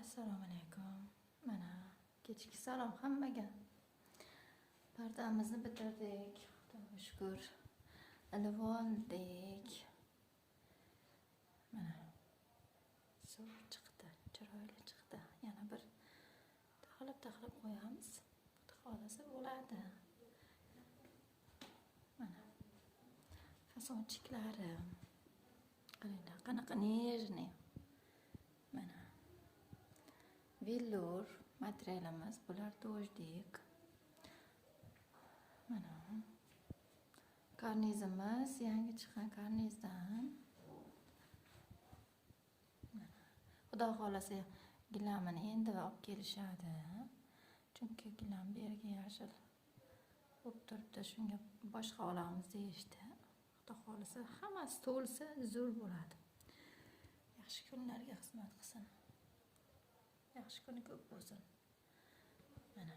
Assalomu alaykum. Mana kechki salom hammaga. Pardamizni bitirdik. Xudoga shukur. Ilib oldik. Mana zo'r chiqdi, chiroyli chiqdi. Yana bir taxlab taxlab qo'yamiz. Xudo xohlasa bo'ladi. Mana фасончик lari. Qaranglar, qanaqa нежный. Mana велюр materialimiz, bular дождик. Mana karnizimiz yangi chiqqan karnizdan. Mana Xudo xohlasa, gilamini endi olib kelishadi. Chunki gilam bu yerga yashil bo'lib turibdi, shunga boshqa olamiz deyishdi. Xudo xohlasa, hammasi to'lsa, zo'r bo'ladi. Yaxshi kunlarga xizmat qilsin. Yaxshi kuni ko'p bo'lsin. Mana.